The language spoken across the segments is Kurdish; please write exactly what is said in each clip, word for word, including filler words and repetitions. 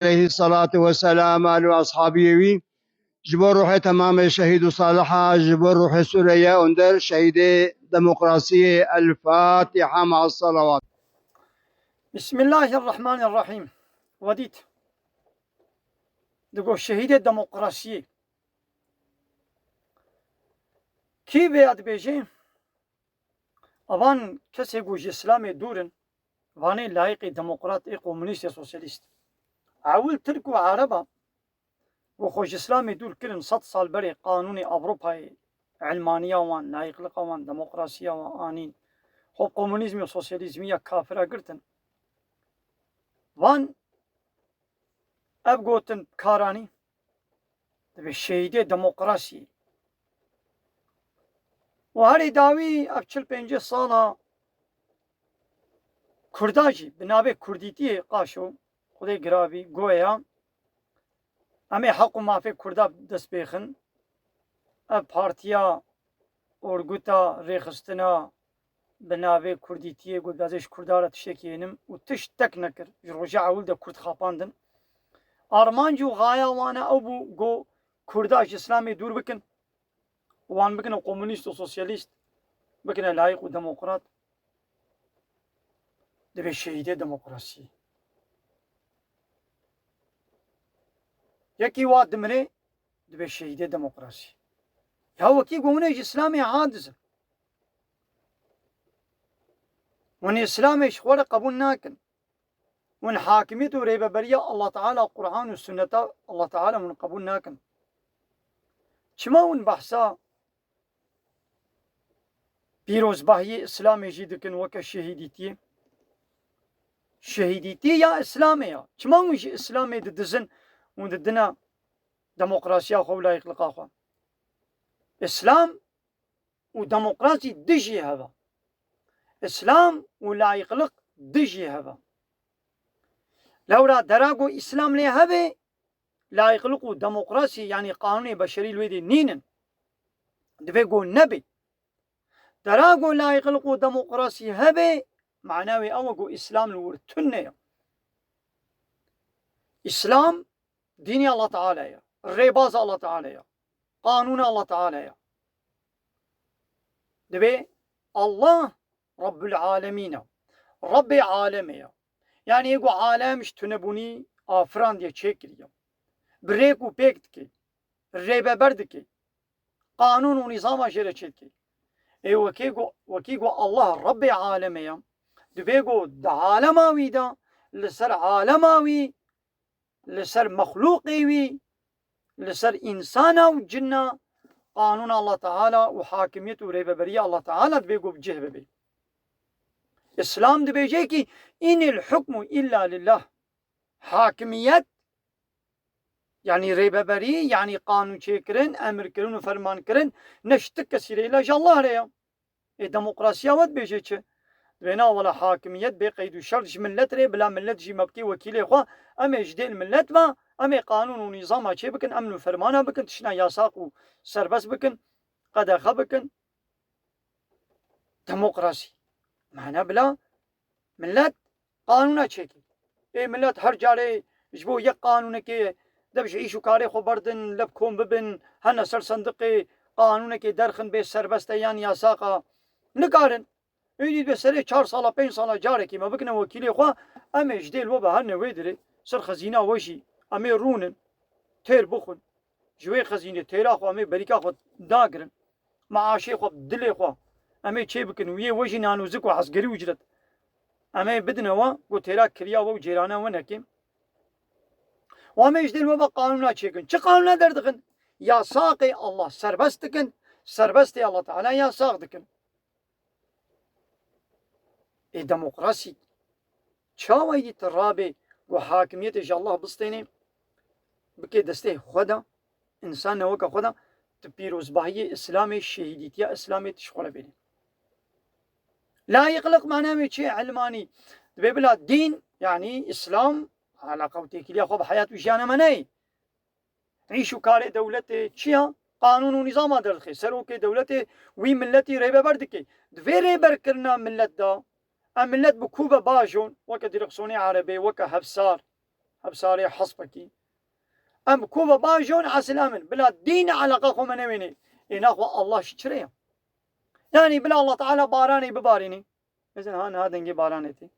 aleyhî salatu ve selam, al û eshabiyê wî. Ji bo ruhê temamê şehîd û saliha, ji bo ruhê Sûriye Onder, şehîdê demokrasiyê. El Fatiha, ma salawat. Bismillahirrahmanirrahim. Wedît. Digo şehîdê demokrasiyê. Kî vêya dibêje? Avan kesê ku ji Îslamê dûr in, vanê layîqê demokrat ê komûnîst ê sosyalîst. Ewil Tirk û Ereba ku xwe ji Îslamê dûr kirin, sed sal berê qanûnê Ewropayê, elmaniya wan, layîqliqa wan, demokrasiya wan anîn, xwe komûnîzmê û sosyalîzmî ya kafira girtin. Van ev gotin karanî, dibê şehîdê demokrasiyê. Û herî dawî ev çil pêncî sala Kurda jî bi navê Kurdîtiyê qaşo, Xwedê giravî, goya em ê heq û mafê Kurda dest pêxin. Ev partiya, orguta, rêxistina bi navê Kurdîtiyê got, "Ez ê ji Kurda re tiştekî hênim" û tişt tek nekir. Ji roja ewil de Kurd xapandin. Armanc û xaya wan e ew bû, got, Kurda ji Îslamê dûr bikin û wan bikine komûnîst û sosyalîst, bikine layîq û demokrat. Dibê şehîdê demokrasiyê. Yekî wa dimire, dibê şehîdê demokrasiyê. Ya wekî got hûn ê ji Îslamê hadizin. Hûn Îslamê ji xwe re qebûl nakin. Hûn hakimiyet û rêveberiya Allah Teala, Qur'an û sunneta Allah Teala hûn qebûl nakin. Çima hûn behsa pîrozbahiyê Îslamê jî dikin weke şehîdîtiyê? Şehîdîtî ya Îslamê ya. Çima hûn ji Îslamê didizin û didine demokrasiya xwe û layîqliqa xwe? Îslam û demokrasî dijî hev e. Îslam û layîqliq dijî hev e. Lewra dera ku Îslam lê hebe, layîqliq û demokrasî, yanî qanûnê beşerî li wê dê nînin. Divê ku nebe. Dera ku layîqliq û demokrasî hebe, mana wê ew e ku Îslam li wir tune ye. Îslam dînê Allah Teala ye, rêbaza Allah Teala ye, qanûna Allah Teala ye. Divê Allah Rabbul Alemîn e, Rabbê alemê ye. Yanî yê ku alem ji tunebûnî afirandiye, çêkiriye. Bi rêk û pêk dike, rêveber dike. Qanûn û nîzama jê re çêdike. Ê wekê ku, wekî ku Allah Rabbê alemê ye, divê ku di alema wî de, li ser alema wî, li ser mexlûqê wî, li ser însana û cinna, qanûna Allah Teala û hakimiyet û rêveberiya Allah Teala divê ku bi cih bibe. Îslam dibêje ki, "Înil hukmu illa lillah." Hakimiyet, yanî rêveberî, yanî qanûn çêkirin, emirkirin û fermankirin, ne ji ti kesî re, îla ji Allah re ye. Ê demokrasiya we dibêje çi? Dibê na wela hakimiyet bê qeyd û şert ji millet re, bila millet jî me bikê wekîlê xwe, em ê ji dêl millet ve, em ê qanûn û nîzama çê bikin, emn û fermana bikin, tiştna yasaq û serbest bikin, qedexe bikin. Demokrasî. Mane bila millet qanûna çêke. Ê millet her carê ji bo yek qanûnekê dev ji îş û karê xwe berdin, lev kom bibin, hene ser sendiqê qanûnekê derxin bê serbest e yan yasaqa. Nikarin. Êdî be serê çar sala, pênc sala carekê me bikine wekîlê xwe, em ê ji dêl we ve hene wê dirê, ser xezîna we jî, em ê rûnin, têr bixwin. Ji wê xezînê têra xwe em ê berîka xwe dagirin. Meaşê xwe, dilê xwe em ê çê bikin û yê we jî nanûzik û hezgerî û ucret em ê bidine we, ku têra kiriya we û cêrana we neke. Û em ê ji dêl we ve qanûna çêkin. Çi qanûna derdixin? Yasaqê Allah serbest dikin, serbestê Allah Teala yasaq dikin. Ê demokrasî, çawa yî tu rabê ku hakimiyetê ji Allah bistênê, bikê destê xwe de, însan ne weke xwe de, tu pîrozbahiyê Îslamê, şehîdîtiya Îslamê tu ji xwe re bênî? Layîqliq mana wê çi ye? Ilmanî. Dibê bila dîn, yanî Îslam, alaqa û têkiliya xwe bi heyat û jiyana me neyê. Îş û karê dewletê çi ya? Qanûn û nîzama derdixe. Serokê dewletê wî milletî rêveber dike. Di vê rêberkirina millet de, em millet bi ku ve bajon, weke Direksiyonê Erebê, weke Hevsar, Hepsarê hespekî. Em ku ve bajon esil em in. Bila dîn eleqa xwe me newênê. Ê naxwe Allah ji çi re ye? Yanî bila Allah Teala baranê bibarînê. Mesela ha niha dengê baranê tê.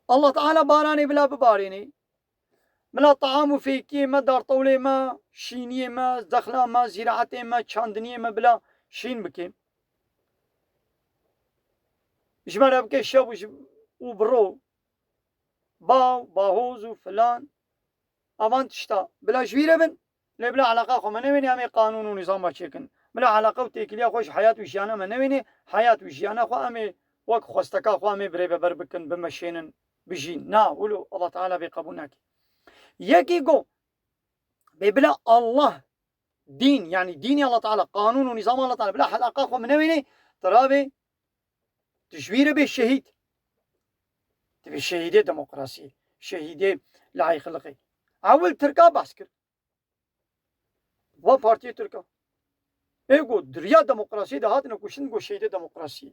Allah Teala baranê bila bibarînê. Bila taam û fêkiyê me, dartewlê me, şîniyê me, zexla me, zîraetê me, çandiniyê me bila şîn bike. Ji me re bike şev û ji, û bi ro. Baw, bahoz û filan. Avan tişta. Bila ji wî re bin. Lê bila eleqa xwe me newênê em ê qanûn û nîzama çêkin. Bila eleqa û têkiliya xwe ji heyat û jiyana me newênê. Heyat û jiyana xwe em ê wek xwesteka xwe em ê birêveber bikin, bimeşênin, bijîn. Na, wilo Allah Teala vê qebûl nake. Yekî go, bê bila Allah, dîn, yanî dînê Allah Teala, qanûn û nîzama Allah Teala, bila eleqa xwe me newênê, tirabê, tu ji wî re bê şehîd. Tu bê şehîdê demokrasiyê, şehîdê layîqliqê. Ewil Tirka behs kir. Va partiyê Tirka. Ê got, diriya demokrasiyê de hatine kuştin, got, şehîdê demokrasiyê.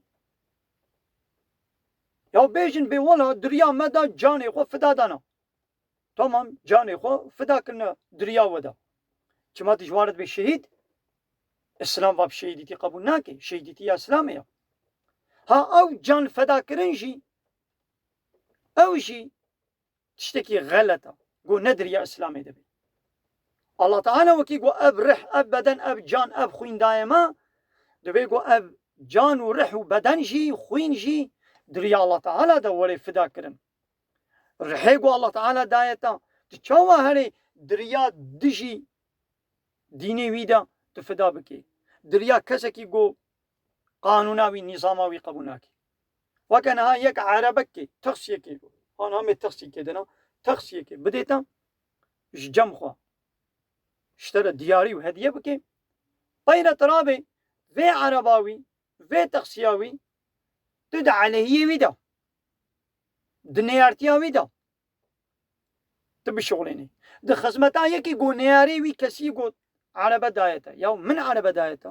Ya bêjin bê wela diriya me da canê xwe fida dana. Tamam, canê xwe fida kirine diriya we da. Çima tu ji wan re dibê şehîd? Îslam va bi şehîdîtî qebûl nake. Şehîdîtî ya Îslamê ya. Ha ew can feda kirin jî, ew jî tiştekî xelet e. Go ne diriya Îslamê de be. Allah Teala wekî go ev rih, ev beden, ev can, ev xwîn dayê me, divê go ev can û rih û beden jî, xwîn jî diriya Allah Teala de were fida kirin. Rihê go Allah Teala daye te, tu çawa herê diriya dijî dînê wî de tu fida bikî? Diriya kesekî go qanûna wî, nîzama wî qebûl nakî. Weke niha yek erebekê, texsiyekê, han hamê texsiyekê dina, texsiyekê bidê te ji cem xwe. Ji te re diyarî û hediye bike. Peyre tirabê vê ereba wî, vê texsiya wî, tu di elehiyê wî de, di neyartiya wî de tu bişuxulênî. Di xizmeta yekî go neyarê wî kesî got, erebe daye te. Ya min erebe daye te.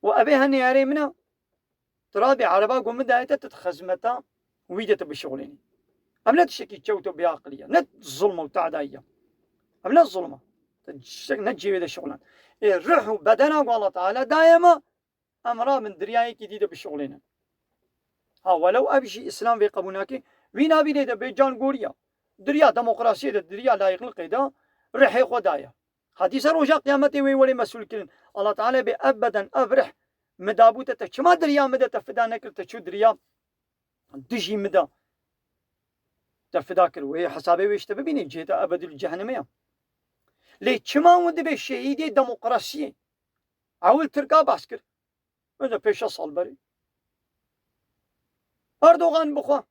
Û evê he neyarê min e. Tirabê ereba go min daye te, tu di xizmeta wî de tu bişuxulênî. Ev ne tiştekî çewt û bêaqilî ye. Ne zulm û tadayî ye. Ev ne zulm e. Tu tiştek ne cêwê de şuxulen. Ê ruh û bedena go Allah Teala daye me, em rabin diryayekî dî de bişuxulênin. Ha, welew ev jî Îslam vê qebûl nake, wî nabînê de bê can gorî ya. Diriya demokrasiyê de, diriya layîqliqê de, rihê xwe daye. Hadîse roja qiyametê wê werê mesûl kirin. Allah Teala bê ev beden, ev rih mi dabû te, te çima diriya mi de te fida nekir, te çû diriya dijî mi de te fida kir. Wê hesabê wê ji te bibînê, cihê te ebedî li cehennemê ya. Lê çima hûn dibê şehîdê demokrasiyê? Ewil Tirka behs kir. Önce pêşe sal berê. Erdogan bixwe.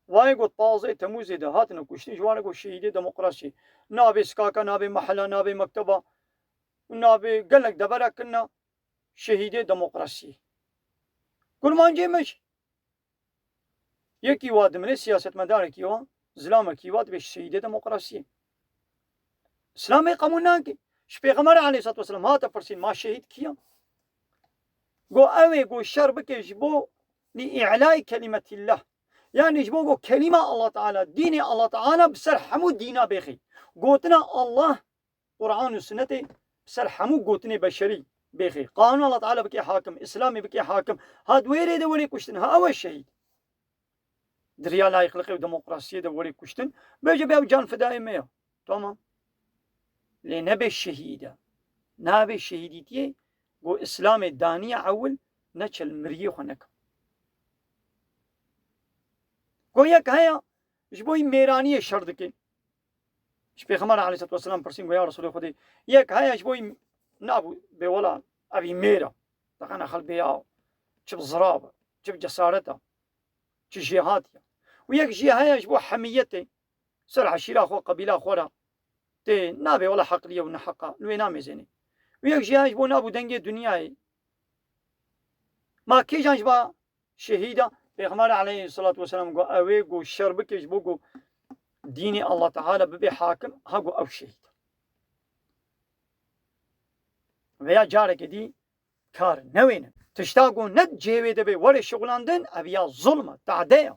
Vayê got, pazdeh Temmûzê de hatine kuştin, ji wan re got şehîdê demokrasiyê. Nabê skaka, nabê mehela, nabê mekteba, nabê gelek devera kirina şehîdê demokrasiyê. Kurmancê me jî. Yekî wa dimire, siyasetmedarekî wa, zilamekî wa dibê şehîdê demokrasiyê. Îslamê qebûl nake. Ji Pêxember aleyhissalatu vesselam hate pirsîn, ma şehîd kî ye? Go ew ê go şer bike ji bo lî î'lay kelîmetillah. Yanî ji bo go kelîma Allah Teala, dînê Allah Teala bi ser hemû dîna bêxê. Gotina Allah Quran û Sunnetê ser hemû gotinê beşerî bêxê. Qanûn Allah Teala bike hakim, Îslamê bike hakim. Ha di wê rê de werê kuştin, ha ew e şehîd. Di riya layîqliqê û demokrasiyê de werê kuştin. Bêje be ew can fidayê me ya. Tamam. Lê nebe şehîd e. Navê şehîdîtiyê go Îslamê daniye ewil neçe li miriyê xwe neke. Go yek heye ji bo mêraniyê şer dike. Ji Pêxember aleyhissalatu vesselam pirsîn, go ya Resulê Xwedê, yek heye ji bo nabû bê wela evî mêr e. Dixene xelbê ya, çi bi zirav e, çi bi cesaret e, çi jêhatî ye. Û yek jî heye ji bo hemiyetê, ser eşîra xwe, qebîla xwe re tê, nabê wela heqliye û neheqa, li wê namêzênê. Û yek jî heye ji bo nav û dengê dinyayê. Ma kîjan ji ba şehîda, Pêxember aleyhissalatu vesselam got, ew ê got şer bike ji bo got dînê Allah Teala bibe hakim, ha got ew şehîd. Veya careke dî kar newênin. Tişta ku ne cihê wê de bê were şixulandin, ev ya zulm e, tade ye.